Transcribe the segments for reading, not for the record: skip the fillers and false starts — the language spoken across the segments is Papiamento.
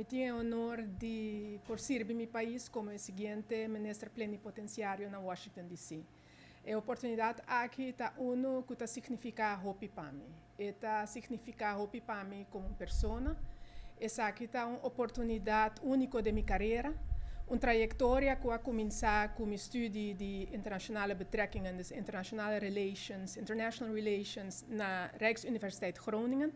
Mi tin e honor di por sirbi mi pais como e siguiente minister plenipotenciario na Washington DC. E oportunidad aki ta uno cu ta significa hopi pa mi. E ta significa hopi pa mi como persona. Esaki ta un oportunidad unico den mi carera. Un trayectoria cu a cuminsa cu mi studie di internationale betrekkingen, dus internationale relations, international relations na Rijksuniversiteit Groningen.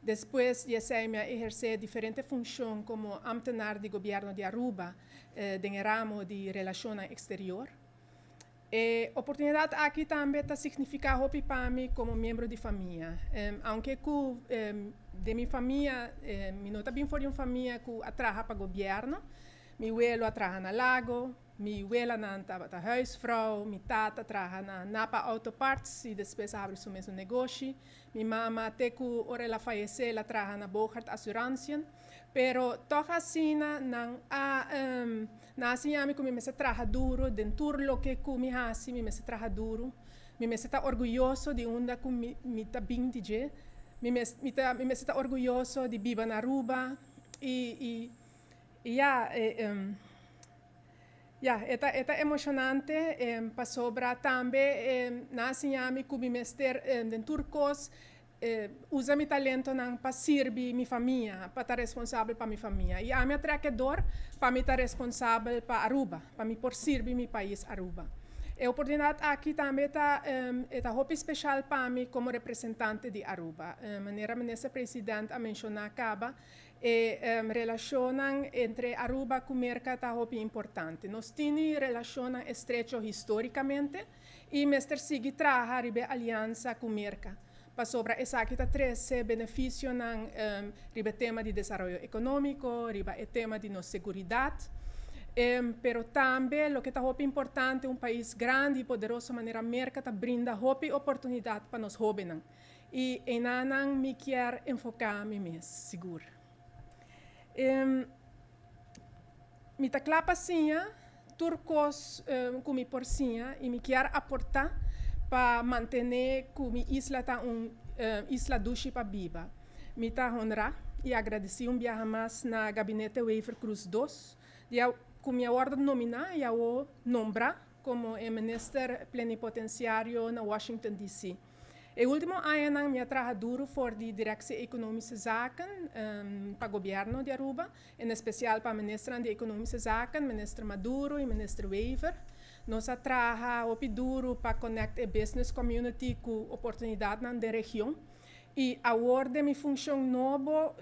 Despues di esey mi a eherce diferente funcion como ambtenaar di gobierno di Aruba den e ramo di relacionnan exterior. E oportunidad aki tambe ta significa hopi pa mi como miembro di famia. Aunke cu den mi famia, mi no ta bin for di un famia cu a traha pa gobierno. Mi welo a traha na Lago, mi welanan tabata huisvrouw, mi tata a traha na Napa Auto Parts y despues a habri su mesun negoshi. Mi mama te cu ora el a fayece el a traha na Bogart Assurantiën. Pero toch asina nan a nan a siña mi cu mi mester traha duro den tur loke cu mi haci, mi mester traha duro. Mi mester ta orguyoso di unda cu mi mi ta bin di dje. Mi mes mi ta mi mester ta orguyoso di biba na Aruba y y y ya ya e ta e ta emocionante pasobra tambe nan a siña mi cu mi mester den tur cos usa mi talentonan pa sirbi mi famia, pa ta responsabel pa mi famia. Y ami a trek e dor pa mi ta responsabel pa Aruba, pa mi por sirbi mi pais Aruba. E oportunidad aki tambe ta e ta hopi special pa mi como representante di Aruba. Manera Minister President a menciona caba, e relacionnan entre Aruba cu Merca ta hopi importante. Nos tini relacionnan estrecho historicamente y mester sigui traha riba e alianza cu Merca, pasobra esaki ta trece beneficionan riba e tema di desaroyo economico, riba e tema di nos seguridad, pero tambe loke ta hopi importante, un pais grandi y poderoso manera Merca ta brinda hopi oportunidad pa nos hobennan y enanan mi kier enfoca mi mes sigur. Mi ta cla pa siña tur cos cu mi por siña y mi kier aporta pa mantene cu mi isla ta un isla dushi pa biba. Mi ta honra y agradeci un biaha mas na Gabinete Wever-Croes dos dia cu mi a wordo nomina y awo nombra como e Minister Plenipotenciario na Washington DC. E ultimo añanan mi a traha duro for di Directie Economische Zaken pa Gobierno di Aruba, en especial pa Ministernan di Economische Zaken, Minister Maduro y Minister Wever. Nos a traha hopi duro pa connect e business community cu oportunidadnan den region. Y awor den mi funcion nobo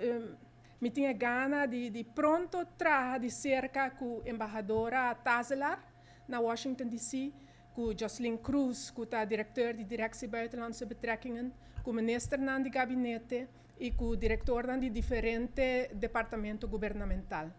mi tin e gana di pronto traha di cerca cu Embahadora Tazelaar na Washington DC, cu Jocelyn Croes, cu ta directeur di Directie Buitenlandse Betrekkingen, cu ministernan di gabinete y cu directornan di diferente departamento gubernamental.